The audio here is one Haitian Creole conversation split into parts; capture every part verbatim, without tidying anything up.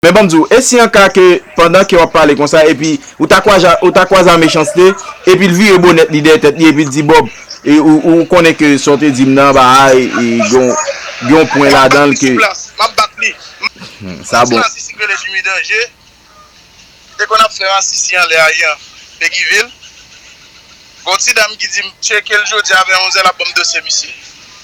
E ban m di w, e si an ka ke pandan ke w ap pale konsa, epi ou ta kwaze, ou ta kwaze a Mechanste, epi l vire bonèt li dèyè tèt li, epi l di, Bob, e ou, ou konnen ke sa w te di m nan, ba, e, e, gen yon, gen yon pwen ladan l ke. Sou plas, m ap bat li. Hmm, sa bon. Ti masisi k rele Jimmy Danje, te konn ap fè masisi anlè a, Jean Peguiville. Gon ti dam ki di m tcheke l jodi a vè onzè, l ap ban m dosye misye.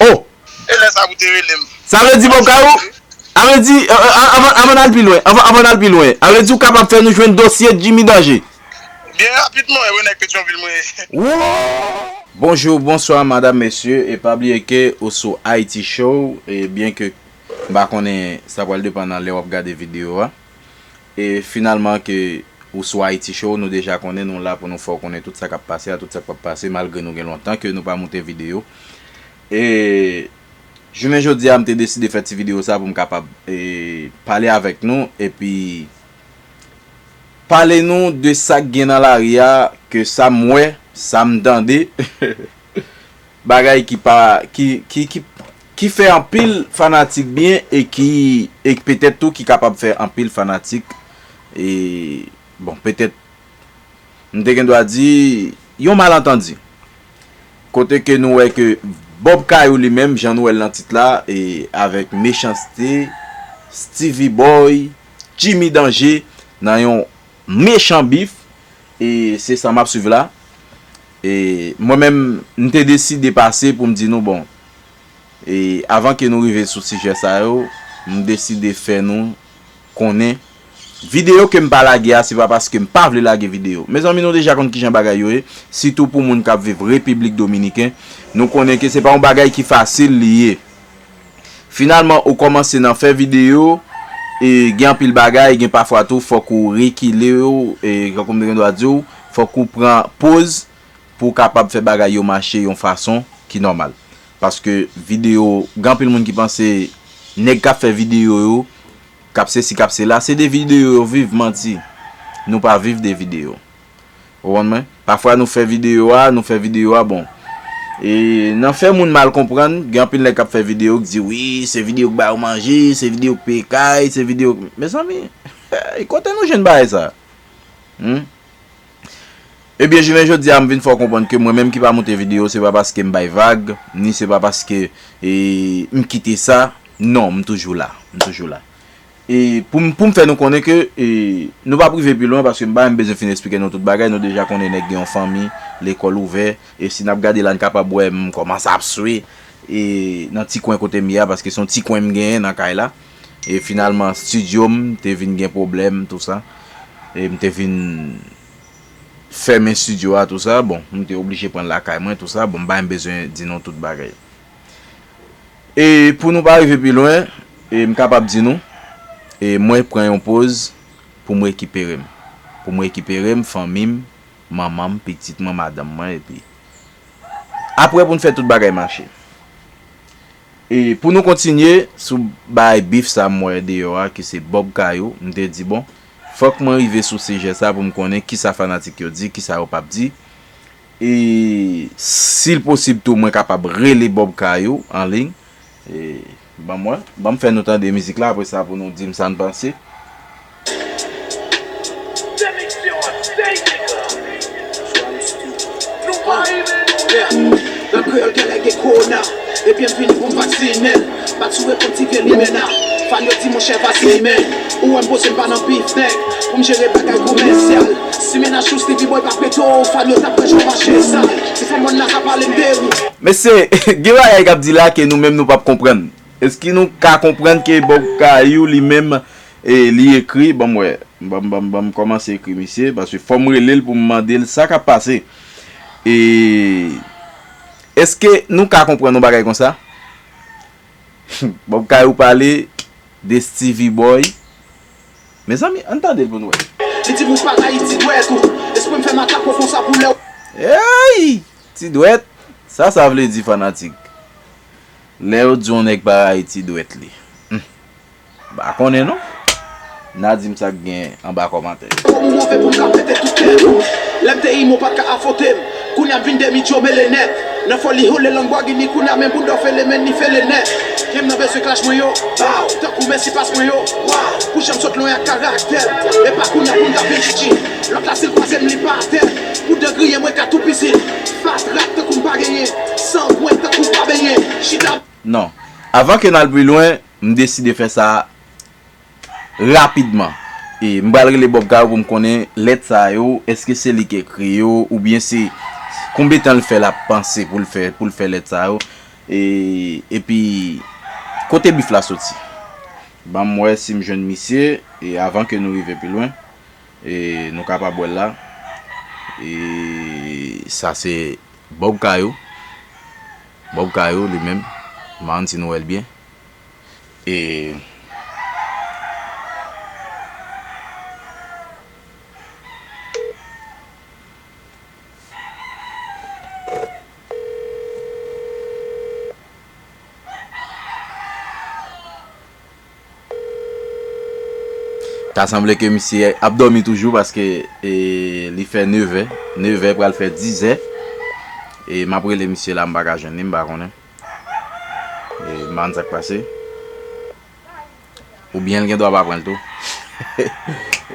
Oh! E lè sa pou te rele m. Sa vle di Bob Kayou? Sa vle di, euh, euh, anvan, anvan n al pi lwen, anvan, anvan n al pi lwen, sa vle di ou kapab fè nou jwenn dosye Jimmy Danje? Byen rapidman, e wi, nèg Petyonvil mwen ye. Woo! Bonjou, bonswa, madam, mesye, e pa bliye ke ou sou Haiti Show, e byen ke m pa konnen sa pral depann nan lè w ap gade videyo a. E finalman ke ou sou Haiti Show, nou deja konnen nou la pou nou fè w konnen tout sa k ap pase a, tout sa k p ap pase, malgre nou gen lontan ke nou pa moute videyo. E jounen jodi a, m te deside fè ti videyo sa pou m kapab, e, pale avèk nou, epi pale nou de sa k gen nan lari a, ke sa m wè, sa m tande. Bagay ki pa, ki, ki, ki, ki fè anpil fanatik byen e ki, e petèt tou ki kapab fè anpil fanatik, e, bon, petèt, m te gen dwa di, yon malantandi. Kote ke nou wè ke Bob Kayou li menm, jan nou wè l nan tit la, e avèk Mechanste, Steevy Boy, Jimmy Danje, nan yon mechan bif, e se sa m ap swiv la. E mwen menm, m te deside pase pou m di nou, bon, e avan ke nou rive sou sijè sa yo, m deside fè nou konnen videyo ke m pa lage a, se pa paske m pa vle lage videyo. Mezanmi, nou deja konn kijan bagay yo ye, sitou pou moun k ap viv Repiblik Dominiken. Nou konnen ke se pa yon bagay ki fasil li ye. Finalman, ou kòmanse nan fè videyo, e gen anpil bagay, gen pafwa tou, fòk ou rekile w, e, tankou m te gen dwa di w, fòk ou pran poz pou w kapab fè bagay yo mache yon fason ki nòmal. Paske videyo, gen anpil moun ki panse nèg k ap fè videyo yo, k ap sesi, k ap sela, se de videyo yo viv, manti. Nou pa viv de videyo. Ou konprann mwen? Pafwa nou fè videyo a, nou fè videyo a, bon. E nan fè moun mal konprann, gen anpil nèg k ap fè videyo ki di, wi, se videyo k ba yo manje, se videyo k peye kay, se videyo k, mezanmi, kote nou jwenn bagay sa? Hmm? Ebyen, jounen jodi a, m vin fè w konprann ke mwen menm ki pa moute videyo, se pa paske m bay vag, ni se pa paske, e, m kite sa. Non, m toujou la. M toujou la. E pou m, pou m fè nou konnen ke, e, nou p ap rive pi lwen, paske m pa menm bezwen fin esplike nou tout bagay, nou deja konnen nèg gen yon fanmi, lekòl ouvè, e si n ap gade la, n kapab wè m kòmanse ap swe, e nan ti kwen kote m ye a, paske se yon ti kwen m genyen nan kay la. E finalman, estidyo m te vin gen pwoblèm, tou sa. E m te vin fèmen estidyo a, tou sa. Bon, m te oblije pran l lakay mwen, tou sa. Bon, m pa menm bezwen di nou tout bagay. E pou nou pa rive pi lwen, e m kapab di nou, e mwen pran yon poz pou m rekipere m. Pou m rekipere m, fanmi m, manman m, pitit mwen, madanm mwen, epi apre pou n fè tout bagay mache. E pou nou kontinye sou bay bif sa m wè deyò a, ki se Bob Kayou, m te di, bon, fòk mwen rive sou sijè sa pou m konnen kisa fanatik yo di, kisa yo p ap di. E si l posib tou, mwen kapab rele Bob Kayou an liy. E ban m wè, ban m fè nou tande mizik la, apre sa pou nou di m sa n panse. Nan kreyòl genlè gen kowona. Ebyen m vini pou m vaksinen. Bat sou reponn ti vye limena. Fan yo di monchè vaksinen. Ou wè m poze m pa nan bif nèg. Pou m jere bagay komèsyal. Si mennaj ou Stevie Boy pa pete w, fan yo t ap pran jan mache sal. Si fò mòn la ka pale m de ou. Mesye, gen bagay k ap di la ke nou menm nou p ap konprann. Èske nou ka konprann ke Bob Kayou li menm, e, li ekri, ban m wè, ban m, ban m, ban m kòmanse ekri misye, paske fò m rele l pou m mande l sa k ap pase. E èske nou ka konprann yon bagay konsa? Bob Kayou pale de Stevie Boy. Mezanmi, ann tande l pou n wè. Li di m ou pa rayi ti dwèt ou. Espre m fè m atake w konsa pou lè w. Ey! Ti dwèt? Sa sa vle di fanatik? Lè yo di yon nèg pa rayi ti dwèt li. Hmm. M pa konnen non. N a di m sa k gen anba kòmantè yo. Kòm ou move pou m ka pete tout tèt ou. Lè m te imo w pa t ka afote m. Kounye a m vin demi djo mele nèt. Nan foli hole lang bwa gini kounye a men bounda w fele men ni fele nèt. Menm nan bezwen klach mwen yo, baw, tankou mèsi pas mwen yo, waw, pou jan m sot lwen ak karaktè l. E pa kounye a pou m ta vin tchitchi. Lòt la si l kwaze m li pa atè, pou dan griyen mwen ka tou pisi. Fatra tankou m pa genyen, sangwen tankou m pa benyen. Chita. Non. Avan ke n al pi lwen, m deside fè sa rapidman. E m pral rele Bob Kayou pou m konnen lèt sa yo, èske se li ki ekri yo, oubyen se konbyen tan l fè l ap panse pou l fè, pou l fè lèt sa yo. E, epi, kote bif la soti? Ban m wè si m jwenn misye, e avan ke nou rive pi lwen, e nou kapab wè l la. E sa se Bob Kayou. Bob Kayou li menm. M pa konn si nou wè l byen. E ta sanble ke misye ap dòmi toujou paske e, li fè nevè. Nevè pral fè dizè. E m ap rele misye la, m pa ka jwenn li, m pa konnen. E m pa konn sa k pase. Oubyen l gen dwa pa pran l tou.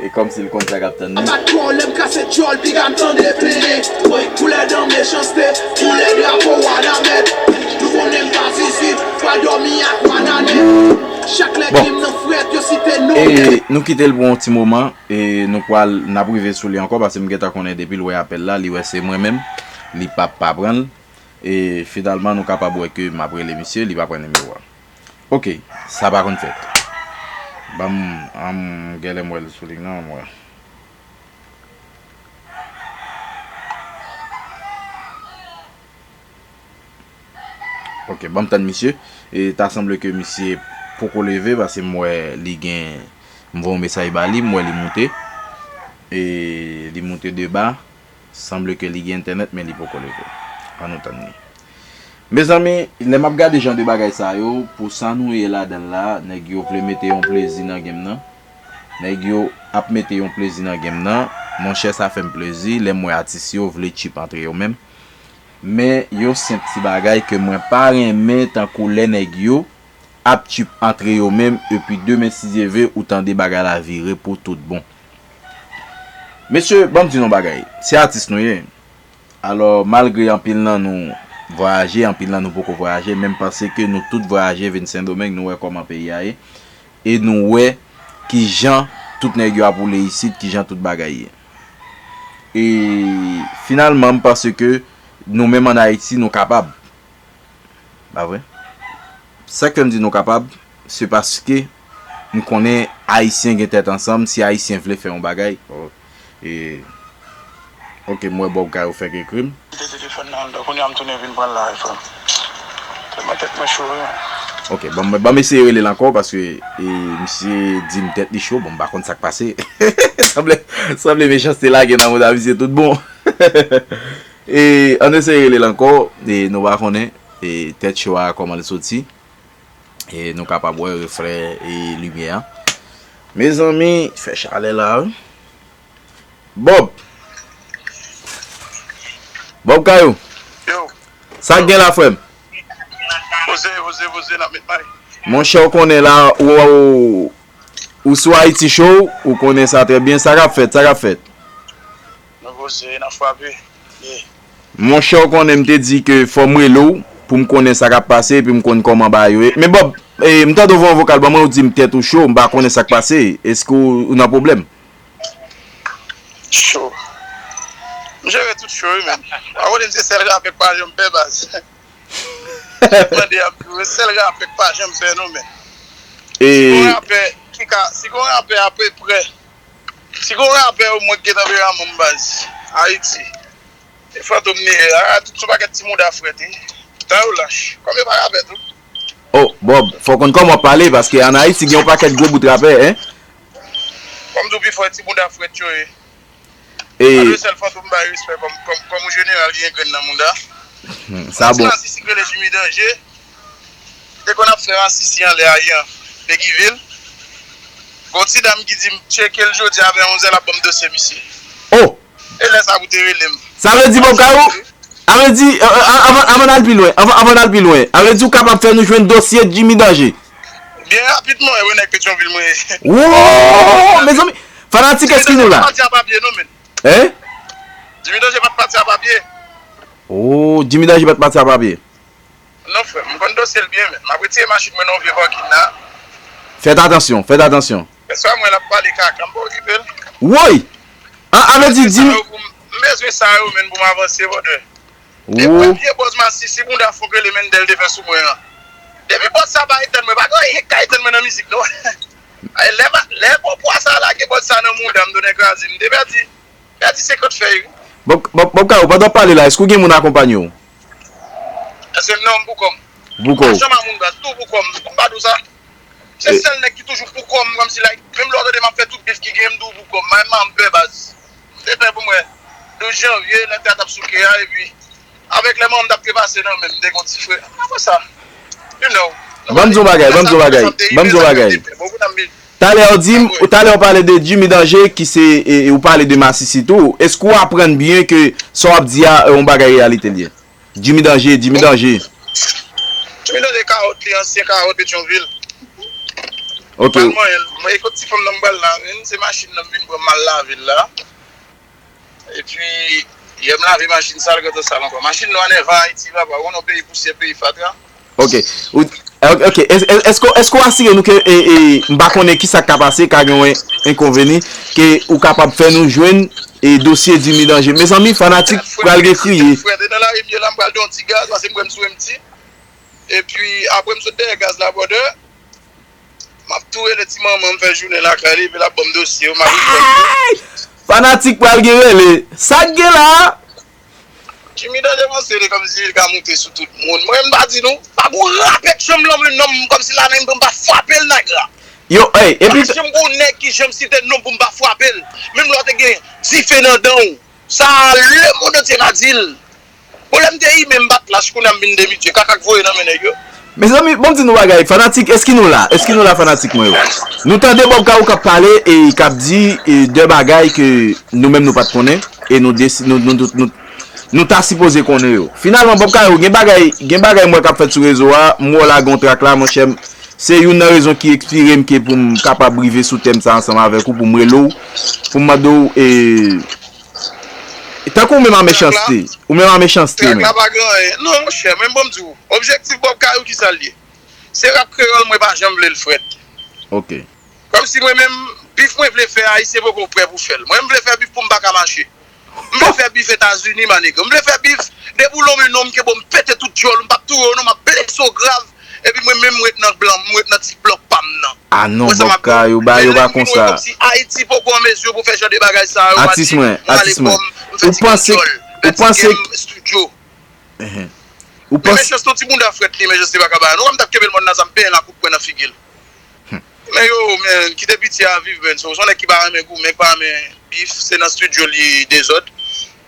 E kòmsi l konn sa k ap tann li. Bat kò lè m kase djòl, piga m tande plenyen. Woy, koulè dan mechanste, koulè drapo Wanament. Nou konnen m pa zizi, pa dòmi ak Wanament. Chak lè Bon. Krim nan frèt, yo site non. E nou kite l pou yon ti moman, e nou pral, n ap rive sou li ankò, paske m gentan konnen depi l wè apèl la, li wè se mwen menm, li p ap pa pran l. E finalman, nou kapab wè ke m ap rele misye, li pa pran nimewo a. Ok, sa pa konn fèt. Ban m, an m genlè m wè l sou liy nan, m wè. Ok, ban m tann misye. E ta sanble ke misye poko leve, paske m wè li gen, m voye yon mesaj ba li, m wè li moute. E li moute de ba. Sanble ke li gen entènèt, men li poko leve. Ann nou tann li. Mezanmi, lè m ap gade jan de bagay sa yo, pou sa nou ye ladan l la, nèg yo vle mete yon plezi nan game nan. Nèg yo ap mete yon plezi nan game nan. Monchè, sa fè m plezi lè m wè atis yo vle tchip antre yo menm. Men, yon senp ti bagay ke mwen pa renmen tankou lè nèg yo ap tchip antre yo menm, epi demen si Dye ve, ou tande bagay la vire pou tout bon. Mesye, ban m di nou yon bagay. Se atis nou ye. Alò, malgre anpil nan nou vwayaje, anpil nan nou poko vwayaje, men m panse ke nou tout vwayaje vin Sendomeng, nou wè kòman peyi a ye. E nou wè kijan tout nèg yo ap woule isit, kijan tout bagay ye. E finalman, m panse ke nou menm ann Ayiti, nou kapab. Pa vre? Sa k fè m di nou kapab, se paske m konnen Ayisyen gen tèt ansanm, si Ayisyen vle fè yon bagay. E, ok, m wè Bob Kayou fèk ekri m. Kite telefòn nan anndan, kounye a m tounen vin pran l la, frè m. Tèlman tèt mwen cho, wi. Ok, ban m, ban m eseye rele l ankò, paske, e, misye di m tèt li cho, bon, m pa konn sa k pase. Sanble, sanble mechanste lage nan mouda misye tout bon. E, ann eseye rele l ankò, e, nou pa konnen, e, tèt cho a kòman l soti. E, nou kapab wè reflè, e, limyè a. Mezanmi, fè chalè la, wi. Bob! Bob Kayou! Yo! Sa k gen la, frè m? Poze, poze, poze, n ap met may. Monchè, ou konnen la, ou, ou, ou sou Haiti Show, ou konnen sa trè byen. Sa k ap fèt? Sa k ap fèt? Nou poze, n ap frape. Ye. Monchè, ou konnen m te di ke fò m rele w pou m konnen sa k ap pase epi m konn kòman bagay yo ye. Men Bob, e, m tande w voye yon vokal ban mwen, ou di m tèt ou cho, m pa konnen sa k pase. Èske w, ou nan pwoblèm? Cho. M jere tout cho, wi, men. Pa konnen se sèl rapè k pa janm pè baz. Mande ap di w, sèl rapè k pa janm pè non, men. Si gon rapè ki ka, si gon rapè apeprè, si gon rapè omwen k gen tanperaman m baz, Ayiti. E Fantom ni a, tout sou pakèt ti mouda frèt, wi. Tan yo lach. Kòm yo pa rapè tou. Oh, Bob, fò w konn kòman w ap pale, paske ann Ayiti gen yon pakèt gwo bout rapè, en. Kòm tou pi fò ti mouda frèt yo ye. E pa de sèl Fantom bay respè kòm, kòm, kòm yon jeneral ki gen grenn nan mouda. Hmm, sa bon. Yon ti masisi ki rele Jimmy Danje. Li te konn ap fè masisi anlè ajan Peggyville. Gon ti dam ki di m tcheke l jodi a vè onz è l ap ban m dosye misye. Oh! E lè sa pou te rele m. Sa vle di Bob Kayou? A vle di, anvan, anvan n al pi lwen, anvan, anvan n al pi lwen, a vle di ou kapab fè nou jwenn dosye Jimmy Danje. Byen rapidman, e wi, nèg Petyonvil mwen ye. Wo, mezanmi, fanatik, èske nou la? Pati a papye non, men. Hein? Jimmy Danje pa t pati a papye. Oh, Jimmy Danje pa t pati a papye. Non, frè, m konn dosye l byen, men. M ap retire machin mwen nan yon vye pòkin la. Fèt atansyon, fèt atansyon. Lè sa mwen l ap pale kaka, m pa okipe l. Woy! A, a vle di, Jimmy. M bezwen sa yo, men, pou m avanse, brother. Depi vye bòz masisi bounda fon ke Lemendel te fè sou mwen an. Depi bòz sa pa etenn mwen, pa gen anyen k ka etenn mwen nan mizik, non. Ay, lè, lè gwo pwa sa lage bòz sa nan mouda m, donnen kraze m, m te pèdi, pèdi senkant fèy, wi. Bob, Bob, Bob Karo, pandan w pale la, èske w gen moun akonpanye w? Èske non, m pou kò m. Pou kò w. Machann a moun baz, tou pou kò m, m pa di w sa. Se sèl nèg ki toujou pou kò m, kòmsi, like, menm lè w tande m ap fè tout bif ki gen, m tou pou kò m. Mwen, m pè baz. M te pè pou mwen. Douz janvye, lè tè a t ap souke a, epi avèk lè manman m t ap trepase nan men m, m te gen yon ti frè. Apre sa, you know. Ban m di w bagay, ban m di w bagay, ban m di w bagay. Talè w di m, talè w pale de Jimmy Danje, ki se, e, e ou pale de masisi tou. Èske w aprann byen ke sa w ap di a, e, yon bagay reyalite l ye? Jimmy Danje, Jimmy Danje. Jimmy Danje kawòt li, ansyen kawòt Petyonvil. Ok. Pral manyen l. Mwen, e kot ti fanm nan m pral la, men se machin nan m vin pran m al lave l la. Epi, yè m lave machin sa l rantre sal ankò. Machin nou a nèvan Ayiti, papa. Ou konnen yon peyi pousyè, peyi fatra. Ok. Ou, ok, ok. Èske, èske, èske w asire nou ke, e, e, m pa konnen kisa k ka pase, ka gen yon enkonveni, ke ou kapab fè nou jwenn, e, dosye Jimmy Danje. Mezanmi, fanatik pral gen kriye. Frè, te nan lari m ye la, m pral di yon ti gaz, paske m kwè m sou empty. Epi, apre m sot dèyè gaz la, brother, m ap tou rele ti manman m fè jounen lakay li, epi l ap ban m dosye yo, m ap reprann yo. Fanatik pral gen rele. Sa k gen la? Jimmy Danje panse li kòmsi li ka moute sou tout moun. Mwen, m pa di nou, pa gon rapè k janm lanmen non m kòmsi la menm pou m pa frape l, nèg la. Yo, ey, epi. Pa janm gon nèg ki janm site non pou m pa frape l. Menm lè w te gen dife nan dan w. Sa, lemonn antye ka di l. Pwoblèm te imen m pa t lach, kounye a m vin demitye. Kaka k voye nan men nèg yo. Mezanmi, bon, m di nou bagay, fanatik, èske nou la? Èske nou la, fanatik mwen yo? Nou tande Bob Karo k ap pale e k ap di, e, de bagay ke nou menm nou pa t konnen e nou desi-, nou, nou, nou, nou, nou ta sipoze konnen yo. Finalman, Bob Karo, gen bagay, gen bagay m wè k ap fèt sou rezo a, m wè w lage yon trak la, monchè, m, se youn nan rezon ki enspire m ke pou m kapab rive sou tèm sa ansanm avèk ou, pou m rele w, pou m mande w, e, tankou ou menm a Mechanste, ou menm a Mechanste menm. Trak la pa gen anyen. Non, monchè, men bon, m di w, objektif Bob Karo, kisa l ye? Se rap kreyòl, mwen pa janm vle l frèt. Ok. Kòmsi mwen menm, bif mwen vle fè, Ayisyen poko prè pou fè l. Mwen, m vle fè bif pou m pa ka mache. M vle fè bif Etazini, my nigga. M vle fè bif, depi w lonmen non m, ke bon, m pete tout djòl ou, m p ap touye w non, m ap blese w grav. Epi mwen menm, m ret nan blan, m ret nan ti blòk pa m nan. Ah non, Bob Karo, yo ba yo pa konsa. Kòmsi Ayiti poko an mezi pou fè jan de bagay sa yo, atis mwen, atis mwen. Ou panse, ou panse, studio. Ou panse Mechanste yon ti bounda frèt li, Mechanste pa ka ba. Nou wè m t ap kenbe l mòn nan, sa m penyen l ak kout pwen nan figi l. Men yo, men, kite piti a viv, men. So, se yon nèg ki pa renmen goumen, ki pa renmen bif, se nan studio li dezòd.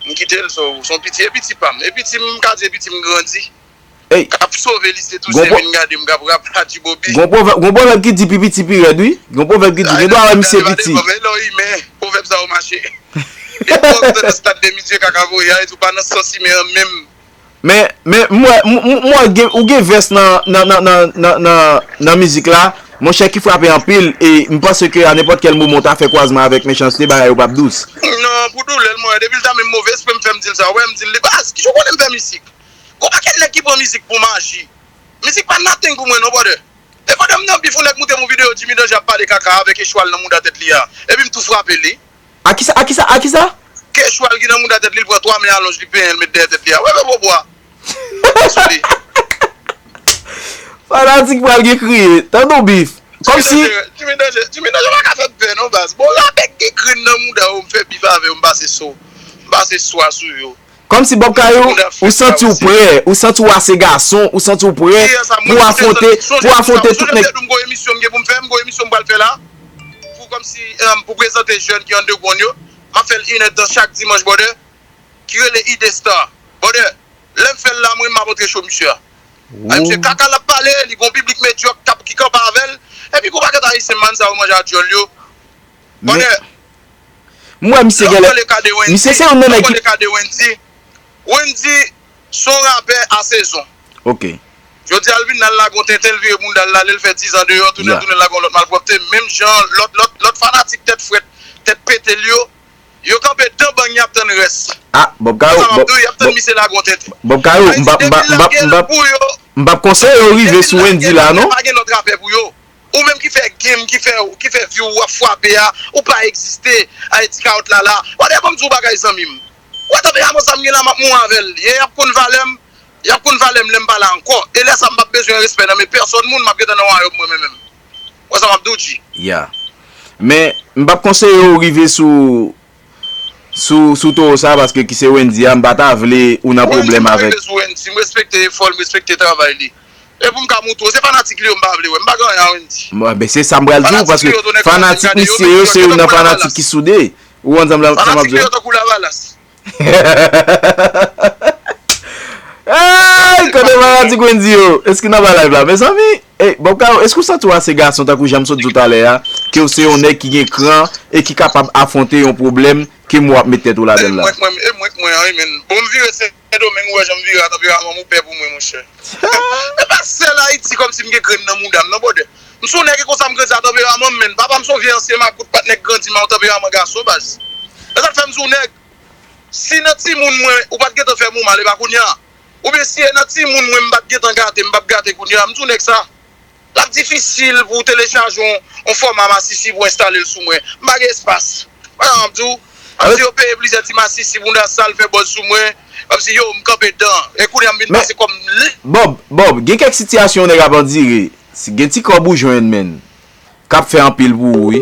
M kite l, so, se yon piti, e piti pa m. E piti m, m ka di e piti m grandi. K ap sove li, se tou se vin gade m k ap rap la di Bobby. Gon pwovèb, gon pwovèb ki di pi piti pi rèd, wi. Gon pwovèb ki di, gen dwa wè misye piti. Men lè w imen, pwovèb sa yo mache. Depi w antre nan stad de misye kaka voye a, e tou pa nan sans imen an menm. Men, men, m wè, m, m, m wè gen, ou gen vès nan, nan, nan, nan, nan, nan, nan mizik la, monchè, ki frape anpil, e m panse ke a nenpòt kèl moman w ta fè kwazman avèk Mechanste, bagay yo p ap dous. Non, pou doulè l, mwen, depi l ta menm move espre m fè m di l sa, w wè, m di l, li baz, kijan w konnen m fè mizik? Gon pakèt nèg ki pran mizik pou maji. Mizik pa nothing pou mwen, non, brother. E pandan m nan bif, yon nèg moute m yon videyo, Jimmy Danje ap pale kaka avèk echwal nan mouda tèt li a. Epi m tou frape li. A kisa, a kisa, a kisa? Ke chwal ki nan mouda tèt li, li pran twa men alonj, li penyen l, met dèyè tèt li a. Wè, wè, bò bwa. Sou li. Fanatik pral gen kriye. Tande w bif. Kòmsi. Jimmy Danje, Jimmy Danje pa ka fè m pè non, baz. Bon, rapè k gen grenn nan mouda yo, m fè bif avè yo, m pase so. M pase swa sou yo. Kòmsi Bob Karo, ou santi w prè, ou santi w ase gason, ou santi w prè pou afwonte, pou afwonte tout nèg. Sonje m te di w m gon emisyon m gen pou m fè, m gon emisyon m pral fè la. Pou kòmsi, em, pou prezante jèn ki underground yo. M ap fè l inèdtan chak dimanch, brother. Ki rele Ide Star. Brother, lè m fè l la, mwen, m ap antre cho misye a. Ay, misye kaka l ap pale, li gon piblik medyòk k ap, ki kanpe avè l. Epi gon pakèt ayisyen man sa yo manje a djòl yo. Brother, M wè misye genlè. Misye se youn nan nèg ki. Lè w pale ka de Wendy, Wendy, Wendy, Se yon rapè a sezon. Ok. Jodi a, l vin nan, l lage yon tenten, l vire bounda, l ale, l fè diz an deyò, tounen, yeah, tounen, l lage yon lòt malpwòpte. Menm jan, lòt, lòt, lòt fanatik tèt frèt, tèt pete l yo, yo kanpe dan bang, y ap tann rès. Ah, Bob Karo, Bob, Bob, Bob Karo, m p ap, m p ap, m p ap, m p ap konseye yo rive sou Wendy la, non? Pa gen lòt rapè pou yo. Ou menm ki fè game, ki fè, ki fè view, w ap frape a, ou pa egziste, Ayiti Kawòt la la. Wade, ban m di w bagay, zanmi m. Wè tanperaman sa m gen la, m ap mouri avè l. Y ap konn valè m, y ap konn valè m lè m pa la ankò. E lè sa, m p ap bezwen respè nan men pèsòn moun, m ap gentan nan wayòm mwen menm menm. Wè sa m ap di w, G. Ya. Men, m p ap konseye w rive sou, sou, sou towo sa, paske ki se Wendy a, m pa ta vle ou nan pwoblèm avèk. Mwen, si m rive sou Wendy, m respekte efò l, m respekte travay li. E pou m ka moutre w, se fanatik li yo m pa vle wè. M pa gen anyen a Wendy. Bon, ben, se sa m pral di w, paske fanatik misye yo, se youn nan fanatik ki soude. Ou konn sa m, sa m ap di w? Fanatik li yo tankou lavalas. Ey, kote fanatik Wendy yo? Èske n ap live la, mezanmi? Ey, Bob Karo, èske w santi w ase gason, tankou jan m sot di w talè a, ke w se yon nèg ki gen kran e ki kapab afwonte yon pwoblèm ke m wè w ap met tèt ou ladan l la? E mwen k mwen, e mwen k mwen an, wi, men. Bon, m vire Sendomeng, ou wè jan m vire a, tanperaman m ou pè pou mwen, monchè. E pa sèl Ayiti kòmsi m gen grenn nan mouda m, non, brother. M se yon nèg e konsa m grandi a tanperaman m, men. Papa m se yon vye ansyen makout, pa t nèg grandi mal, tanperaman gason, baz. E sa k fè m di w, nèg, si nan timoun mwen, ou pa t gentan fè m ou mal, e pa kounye a. Oubyen si e nan timoun mwen, m pa t gentan gate, m p ap gate kounye a. M di w, nèg sa, l ap difisil pou w telechaje yon, yon fòma masisi pou w enstale l sou mwen. M pa gen espas. Wè sa m ap di w? Kòmsi yo peye plizyè ti masisi bounda sal fè buzz sou mwen. Kòmsi yo, m kanpe dan. E kounye a m vin pase kòm li. Bob, Bob, gen kèk sitiyasyon yon nèg ap andire. Si gen ti kòb ou jwenn, men, k ap fè anpil pou ou, wi.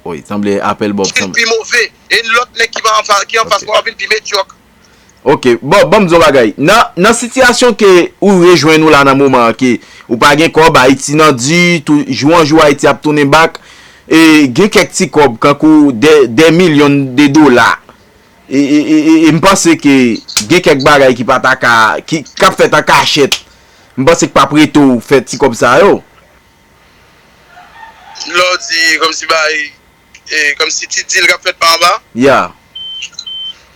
Wi, sanble apèl Bob, sanble. Pi move. E lòt nèg ki pa anfa-, ki anfas mwen ap vin pi medyòk. Ok, bon, ban m di w yon bagay. Nan, nan sitiyasyon ke ou rejwenn ou la nan moman an, ke ou pa gen kòb, Ayiti nan di, tou, jou an jou Ayiti ap tounen back, e gen kèk ti kòb, kankou dè, dè milyon de dola. E, e, e, e, e m panse ke gen kèk bagay ki pa ta ka, ki, k ap fèt an kachèt. M panse k p ap rete w fè ti kòb sa yo. Lè w di kòmsi bay, e, kòmsi ti deal k ap fèt pa anba? Ya.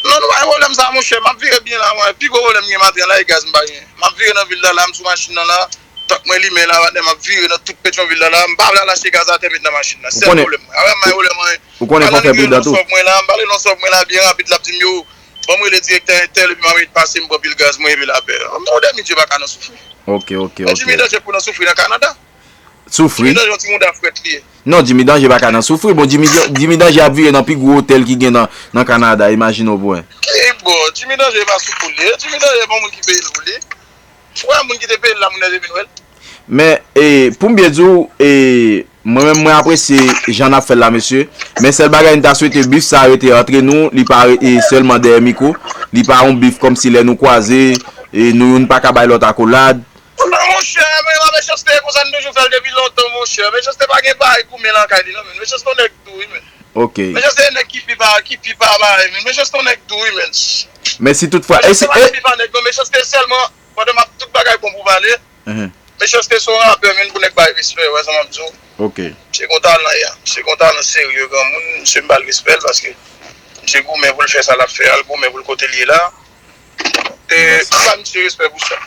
Non, nou pa gen pwoblèm sa, monchè. M ap vire byen la, mwen. Pi gwo pwoblèm m gen maten an la, e gaz m pa gen. M ap vire nan vil la, la, m sou machin nan la. Tank mwen limen la, patnè, m ap vire nan tout Petyonvil la, la. M pa vle al achte gaz atè met nan machin nan. Sèl pwoblèm mwen. Avè m pa gen pwoblèm anyen. Ou konnen fò fè pridan tou. M pale nan sòb mwen la, m pale nan sòb mwen la, byen rapid, l ap di m, yo, ban m rele direktè entèl, epi m ap pase m pran pil gaz mwen, epi l ap pè. Yon dèmi Dye pa ka nan soufri. Ok, ok, ok. Jimmy Danje pou nan soufri nan Kanada. Soufri. Jimmy Danje yon ti mouda frèt li ye. Non, Jimmy Danje pa ka nan soufri. Bon, Jimmy, Jimmy Danje ap vive nan pi gwo otèl ki gen nan, nan Kanada, imajine w pou wè. Ki bon, Jimmy Danje pa sou poul li. Jimmy Danje bon moun ki peye l pou li. Ou wè moun ki te peye l la, moun nan te vin wè l. Men, e, pou m byen di w, e, mwen menm mwen apresye jan n ap fè l la, mesye. Men sèl bagay m ta swete bif sa rete antre nou, li pa re-, e, sèlman dèyè mikwo. Li pa yon bif kòmsi lè nou kwaze, e, nou youn pa ka bay lòt akolad. Non, monchè, men Mechanste konsa, n toujou fè l depi lontan, monchè. Mechanste pa gen bagay goumen lakay li, non, men. Mechanste yon nèg dou, wi, men. Ok. Mechanste yon nèg ki pi pa, ki pi pa bagay, men. Mechanste yon nèg dou, wi, men. Men si toutfwa, e si, Mechanste pa e gen pi pa nèg, non. Mechanste sèlman, pandan m ap tout bagay bon pou pale. Mhm. Mechanste se yon rapè, men, pou nèg bay respè, wè sa m ap di w. Ok. Misye gon talan, ya. Misye gon talan serye, granmoun. Misye m ba l respè l, paske misye goumen pou l fè sa l ap fè a, l goumen pou l kote l ye la. E, m ba misye respè pou sa.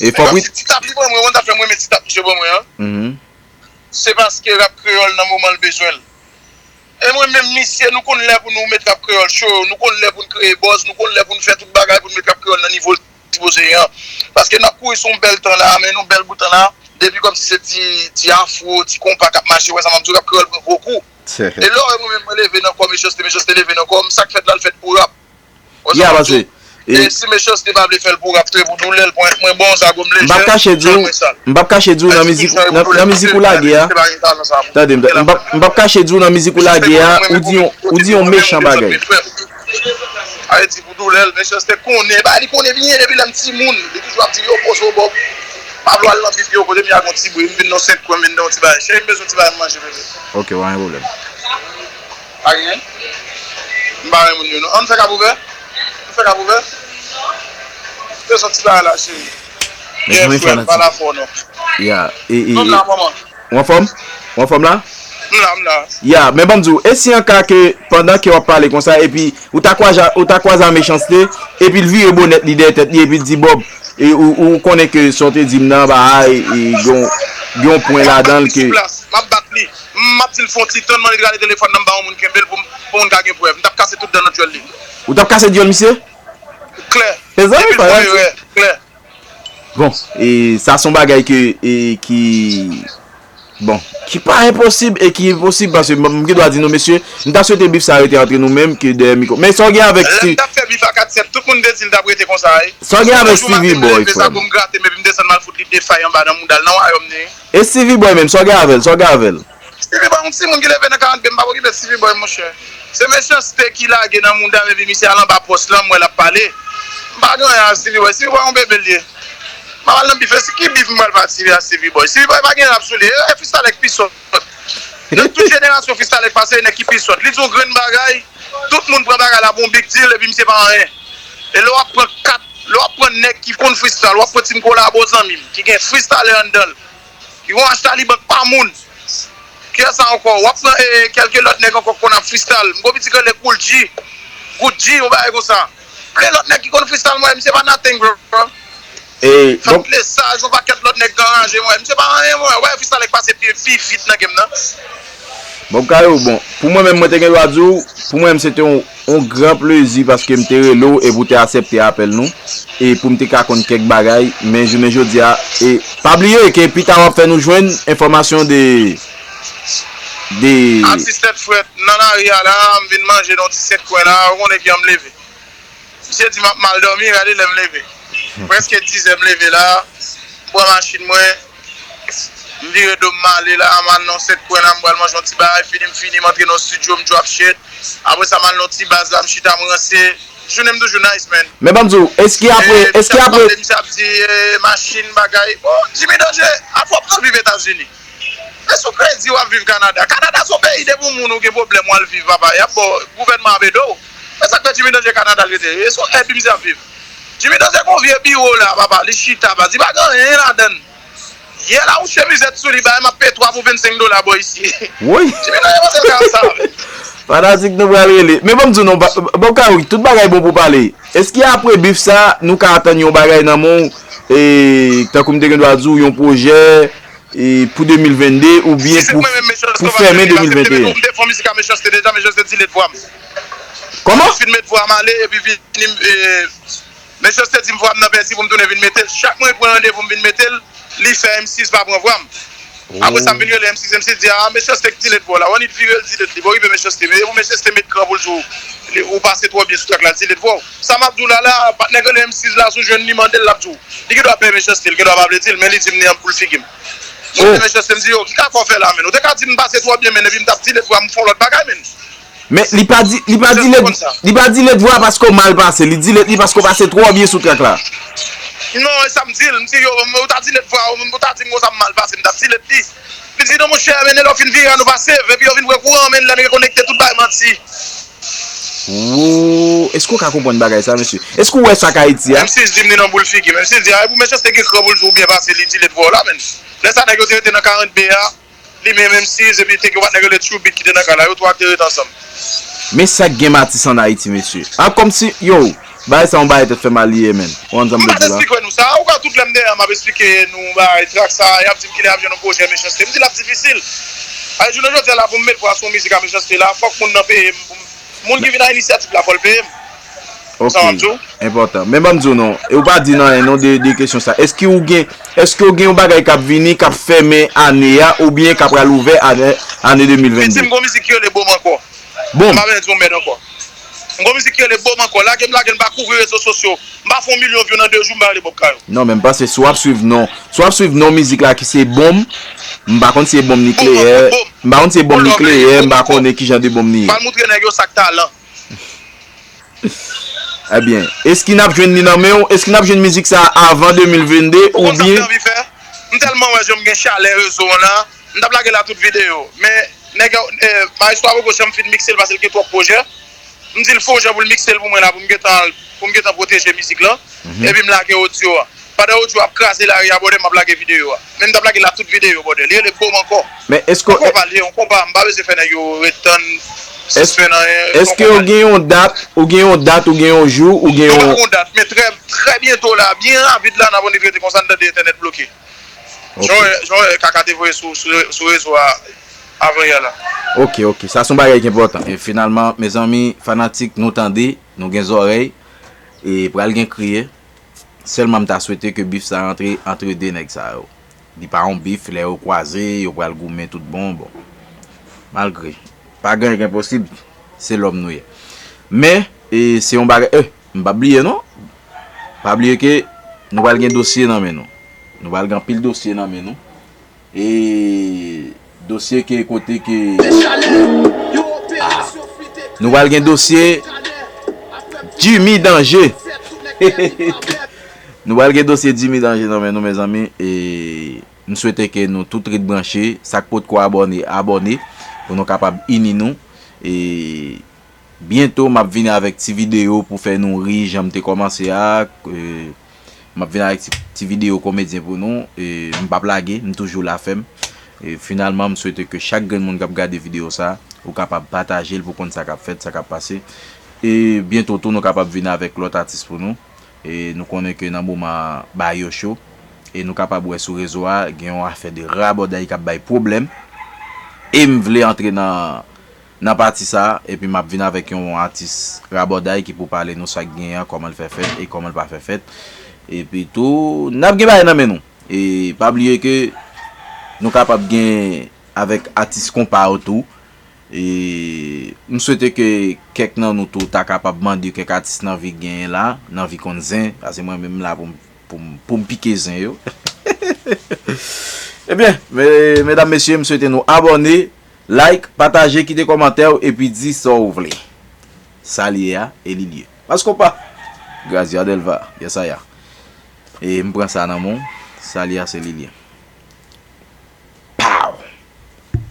E fòk wi. Ti tap li ban mwen, ou konn sa k fè m renmen ti tap misye ban mwen an? Mhm. Se paske rap kreyòl nan moman l bezwen l. E mwen menm misye, nou konn lè pou nou met rap kreyòl cho, nou konn lè pou n kreye buzz, nou konn lè pou n fè tout bagay pou n met rap kreyòl nan nivo l sipoze ye an. Paske n ap kouri sou yon bèl tan la, men yon bèl bout tan la, depi kòmsi se ti, ti afro, ti konpa k ap mache, wè sa m ap di w, rap kreyòl pran gwo kou. E lè w wè mwen menm mwen leve nan kò Mechanste, Mechanste leve nan kò m, sa k fèt la l fèt pou rap. Wè sa m ap di w. E si Mechanste pa vle fè l pou rap, trè pou doulè l, pwen mwen bon zago m lejè, m ap kache di w, m p ap kache di w nan mizik, nan, nan mizik ou lage a. Tande m, m p ap, m p ap kache di w nan mizik ou lage a, ou di yon, ou di yon mechan bagay. Sa vle di pou doulè l, Mechanste konnen, ba li konnen byen depi lè m timoun. Li toujou ap di m, yo, poze w, Bob. Pa vle w al nan bif yo, kote m ye a gon ti bri, m vin nan senk kwen, m vin nan yon ti bagay. Cheri, m bezwen ti bagay m manje, bebe. Ok, pa gen pwoblèm. Pa gen? M pa renmen moun yo, non. Ann fè kap ouvè? Ann fè kap ouvè? Fè sòti la la, cheri. Mezanmi, fanatik. Pala fò, non. Ya, e, e, e. Ou anfòm? Ou anfòm la? M la, m la. Ya, men ban m di w, e si an ka ke pandan ke w ap pale konsa, epi ou ta kwaze, ou ta kwaze a Mechanste, epi l vire bonèt li dèyè tèt li, epi l di Bob, e ou, ou konnen ke sa w te di m nan, ba, e, e, gen yon, gen yon pwen ladan l ke. M ap bat li. M ap di l fè yon ti tann, m annik rale telefòn nan, m ba yon moun kenbe l pou m, pou moun ka gen prèv. M t ap kase tout dan nan dyòl li. Ou t ap kase dyòl misye? Klè. Mezanmi, epi l fè yon erè. Klè. Bon, e sa se yon bagay ke, e, ki, bon, ki pa enposib e ki posib, paske m, m gen dwa di nou, mesye, m ta swete bif sa rete antre nou menm ke dèyè mikwo. Men sa w gen avèk Steve? Lè m t ap fè bif a kat sèt, tout moun te di l t ap rete konsa, wi. Sa w gen avèk Stevie Boy, frè m? Pou m grate m epi m desann m al fout li de fay anba nan mouda l nan wayòm li. E Stevie Boy menm, sa w gen avè l? Sa w gen avè l? Stevie Boy, yon timoun ki leve nan karant, m pa okipe Stevie Boy, monchè. Se Mechanste ki lage nan mouda m epi misye al anba pòs lan, m wè l ap pale. M pa gen anyen a Stevie Boy. Stevie Boy yon bebe l ye. M ap al nan bif, e si ki bif m pral patisipe a Stevie Boy? Stevie Boy pa gen rap sou li. E, e freestyle ki pi sòt. Nan tout jenerasyon freestyle k pase, e nèg ki pi sòt. Li di yon grenn bagay, tout moun pran bagay la pou yon big deal, epi misye pa anyen. E lè w ap pran kat, lè w ap pran nèg ki konn freestyle, w ap pran Team Kolabo, zanmi m, ki gen freestyle anndan l. Yo achte li bank pa moun. Kiyès sa ankò? W ap pran, e, kèlke lòt nèg ankò k konn ap freestyle. M gon pitit rele Kool G. Good G, yon bagay konsa. Ple lòt nèg ki konn freestyle, mwen, misye pa nothing, bro. E, Fat donk, Lesaj, yon pakèt lòt nèg k anraje, mwen. Misye pa anyen, mwen. Wè, freestyle k pase pi, pi vit nan game nan. Bob Kayou, bon, pou mwen menm, mwen te gen dwa di w, pou mwen menm, se te yon yon gran plezi paske m te rele w epi w te aksepte apèl nou, e pou m te ka konn kèk bagay, men jounen jodi a, e pa bliye ke pita w ap fè nou jwenn enfòmasyon de, de Asistèt frèt, nan lari a la, m vin manje nan yon ti sèt kwen la, ou konnen kijan m leve. Misye di m ap mal dòmi, gade lè m leve. Prèske dizè m leve la, m pran machin mwen, m vire do m m ale la, m al nan sèt kwen la, m pral manje yon ti bagay, fini m fini, m antre nan estidyo, m drop shit. Apre sa, m al nan ti baz la, m chita, m ranse. Jounen m toujou nice, man. Men ban m di w, eski apre, eski apre. Misye ap di, eh, machin, bagay. Bon, Jimmy Danger, afè w ap viv Etazini. Men sou kredi w ap viv Kanada. Kanada se yon peyi depi yon moun ou gen pwoblèm w al viv, papa, y ap ba w, gouvènman ap ede w. Men sa k fè Jimmy Danger Kanada l rete. E se yon èd misye ap viv. Jimmy Danger gen yon vye biwo la, papa, li chita, papa, li pa gen anyen ladan l. Yè la, yon chemizèt sou li, bay m ap peye twa pou vennsenk dola bò isi. Woy! Jimmy Danger panse l ka sa, men. Fanatik nou pral rele. Men ban m di w non, ba, ba, ba w ka wi, tout bagay bon pou pale. Eski apre bif sa, nou ka atann yon bagay nan men w, e, tankou m te gen dwa di w, yon pwojè, e, pou de mil vennde oubyen pou, pou fèmen de mil venteyen? M te fè yon mizik a Mechanste deja, Mechanste delete vwa m. Kòman? M fin met vwa m ale, epi vini, e, Mechanste di m vwa m nan pèdi pou m tounen vin mete l. Chak mwen pran randevou m vin mete l, li fè M six pa pran vwa m. Apre sa, m vin rele M six, M six di, "Ah, Mechanste ki delete vwa w la." Ou annik vire l delete li. Bon, rive Mechanste. Men pou Mechanste met kran pou l di w, li, ou pase twò byen sou trak la, delete vwa w. Sa m ap di w la, la, patnè k rele M six la, si w jwenn li, mande l, l ap di w. Li gen dwa pè Mechanste, li gen dwa pa vle di l, men li di m li an boul figi m. Mwen, oh, Mechanste, m di, "Yo, ki kaka w fè la, menn? Ou te ka di m pase twò byen, menn, epi m t ap delete vwa m, m fè yon lòt bagay, menn." Men li pa di, li pa delete, li pa delete vwa paske w mal pase, li delete li paske w pase twò byen sou trak la. Non, e sa m di l, m di, "Yo, ou ta delete vwa, ou ta di m konsa m mal pase, m t ap delete li." Li di, "Non, monchè, men lè w fin vire a, nou pa save, epi yo vin pran kouran, men lè n rekonekte tout bay manti." Wo, èske w ka konprann bagay sa, mesye? Èske w wè sa k Ayiti a? M six di m li nan boul figi m, M six di, "A, e pou Mechanste gen kran pou l di w byen pase, li delete vwa w la, menn." Lè sa nèg yo te rete nan karant B a, li menm M six, epi te gen yon patnè k rele True Beat ki te nan kay la, yo twa te rete ansanm. Men sa k gen matis ann Ayiti, mesye. A, kòmsi, yo, bagay sa yon bagay tèt fè mal li ye, menn. Ou konn sa m vle di w la? M pa t esplike nou sa. Ou ka tout lè m dèyè m ap esplike nou bagay trak sa, y ap di m kilè y ap jwenn yon pwojè Mechanste. M di l ap difisil. Ay, jounen jodi a la, pou m met vwa sou yon mizik a Mechanste la, fòk moun nan peye m. Pou m, moun ki vin a inisyativ la, fò l peye m. Ok. Sa w ap di w? Enpòtan. Men ban m di w non, e ou pa di n anyen non de, de kesyon sa. Èske ou gen, èske ou gen yon bagay k ap vini, k ap fèmen ane a, oubyen k ap pral ouvè ane, ane de mil vennde? Piti, m gon mizik ki rele Bom Ankò. Bom. M pa bezwen di yon mèd ankò. M gon mizik ki rele Bom Ankò. Lage m, lage l, m pa kouvri rezo sosyo. M pa fè yon milyon view nan de jou, m pa rele Bob Kayou. Non, men m panse si w ap swiv non, si w ap swiv non mizik la ki se Bom, m pa konn si se bonm nikleyè, m pa konn si se bonm nikleyè, m pa konnen ki jan de bonm li ye. Pral moutre nèg yo sa k talan. Ebyen, èske n ap jwenn li nan men w? Èske n ap jwenn mizik sa a avan de mil vennde oubyen? Ou konn sa m te anvi fè? M tèlman wè jan m gen chalè rezo an la, m t ap lage l a tout videyo. Men, nèg yo, eh, Maestro a poko janm fin mikse l paske l gen twòp pwojè. M di l fè yon jan pou l mikse l pou mwen la, pou m gentan, pou m gentan pwoteje mizik lan. Mhm. Epi m lage odyo a. Pandan yo di w ap kraze lari a, brother, m ap lage videyo a. Men m t ap lage la tout videyo, brother. Li rele Bo m ankò. Men èske Yon konpa li ye, yon konpa. M pa bezwen fè nèg yo ret tann, sispann anyen. Èske w gen yon dat, ou gen yon dat, ou gen yon jou, ou gen yon. Yon dat, men trè, trè byento la, byen rapid la, n ap annik rete konsa, n tande entènèt bloke. Jan w wè kaka te voye sou, sou, sou rezo a avanyè la. Ok, ok. Sa se yon bagay ki enpòtan. E finalman, mezanmi, fanatik, nou tande, nou gen zòrèy, e pral gen kriye. Sèlman m ta swete ke bif sa rantre antre de nèg sa yo. Li pa yon bif, lè yo kwaze, yo pral goumen tout bon, bon. Malgre, pa gen anyen k enposib, se lòm nou ye. Men, e, se yon bagay, e, m p ap bliye non. Pa bliye ke nou pral gen dosye nan men nou. Nou pral gen anpil dosye nan men nou. E dosye ke kote ke. Ah. Nou pral gen dosye Jimmy Danje. Nou pral gen dosye Jimmy Danje nan men nou, mezanmi. E m swete ke nou tout ret branche. Sa k potko abòne, abòne. Pou nou kapab ini nou. E Byento, m ap vini avèk ti videyo pou fè nou ri jan m te kòmanse a. E, m ap vini avèk ti, ti videyo komedyen pou nou. E, m p ap lage, m toujou la fè m. E, finalman, m swete ke chak grenn moun k ap gade videyo sa, ou kapab pataje l pou konn sa k ap fèt, sa k ap pase. E byento tou, nou kapab vini avèk lòt atis pou nou. E nou konnen ke nan moman bagay yo cho. E nou kapab wè sou rezo a, gen yon afè de rabòday k ap bay pwoblèm. E m vle antre nan nan pati sa, epi m ap vin avèk yon atis rabòday ki pou pale nou sa k genyen an, kòman l fè fèt e kòman l pa fè fèt. Epi tou, n ap gen bagay nan men nou. E pa bliye ke nou kapab gen avèk atis konpa yo tou. E m swete ke kèk nan nou tou ta kapab mande kèk atis nan vi genyen la, nan vi konn zen, paske mwen menm m la pou m pou m, pou m pike zen yo. Ebyen, medam, mesye, m swete nou abòne, like, pataje, kite kòmantè w, epi di sa w vle. Sa l ye a, e li l ye. Mas konpa, Grazia Delva, yes I a. E m pran sa nan men w, sa l ye a, se li l ye.